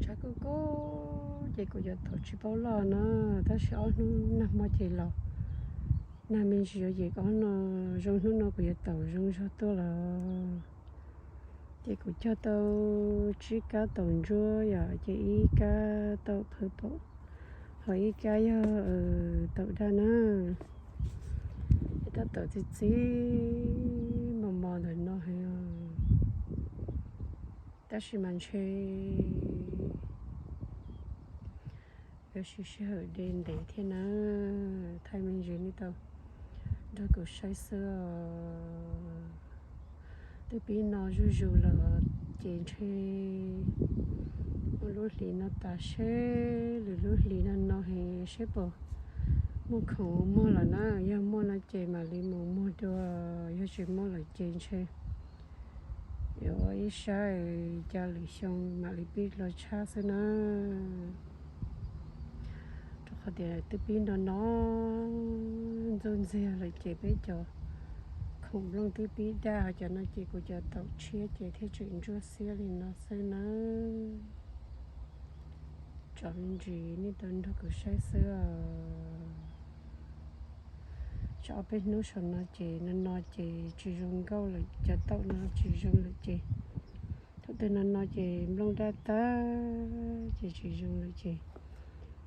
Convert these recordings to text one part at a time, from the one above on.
Kab kuj kub ces kuv cov taum tsis paub loj na, tab sis ob hnub nag hmo ces los nag me ntsis yuav yim ob no, zoo hnub no kuv cov taum zoo zog tuaj lawm. Ces kuv cog tau tsib kab taum ntsuab yom, ces ib kab taum phawj paum, ho ib kab yog taum daj na. Tab taum txi txiv mos mos ntawm no heev os, tab sis mas ntshe yuav siv sij hawm de ntev thiab na. Thaij me ntsis nej tau nrog kuv saib xwb os. Twb pib no zuj zus lawm ces ntshe muaj lub hlis no tas seb lwm lub hlis no no heev seb puas muaj khoom muag lawm na. Yog muaj no ces mam li mus muag dua, yog tsis muaj lawm ces ntshe yuav ua ib sab, cas lwm xyoo mam li pib los tshaj xwb na. Rau qhov tias twb pib no no ntxuj ntxiag lawm ces peb cov khoom nplooj twb pib daj, ho cov no ces kuv cov taum tshiab ces thiaj tseem ntsuab xiab li no xwb nawb. Tsom me ntsis nej tau nrog kuv saib xwb os. Tsam ob peb hnub saum no ces no no ces tsis zoo nkauj lawm, cov taum no tsis zoo lawm ces thaum twg no no ces nplooj daj tag ces tsis zoo lawm ces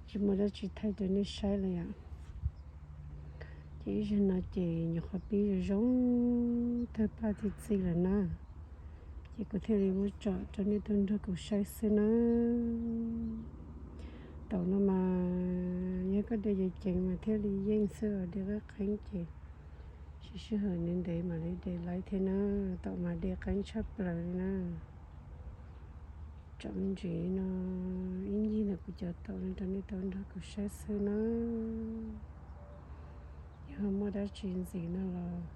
tsis muaj dab tsi thaij rau nej saib lawm yom. Ces ib zaug no ces nyuam qhuav pib zoo zoo tawg paj txi txiv lawm na, ces kuv thiaj li muab tsom rau nej tau nrog kuv saib xwb na. Taum no mas yog koj de ceev ceev mas thiaj li yeej xwb os, de qeeb qeeb ces siv sij hawm ntev ntev mam li de laib thiab na. Taum mas de qeeb tshaj plaws li na. Tsom me ntsis no ib ncig ntawm kuv cov taum no rau nej tau nrog kuv saib xwb na. Yog muaj dab tsi ntxiv no los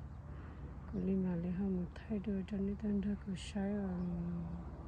kuv li mam li ho mus thaij dua rau nej tau nrog kuv saib os.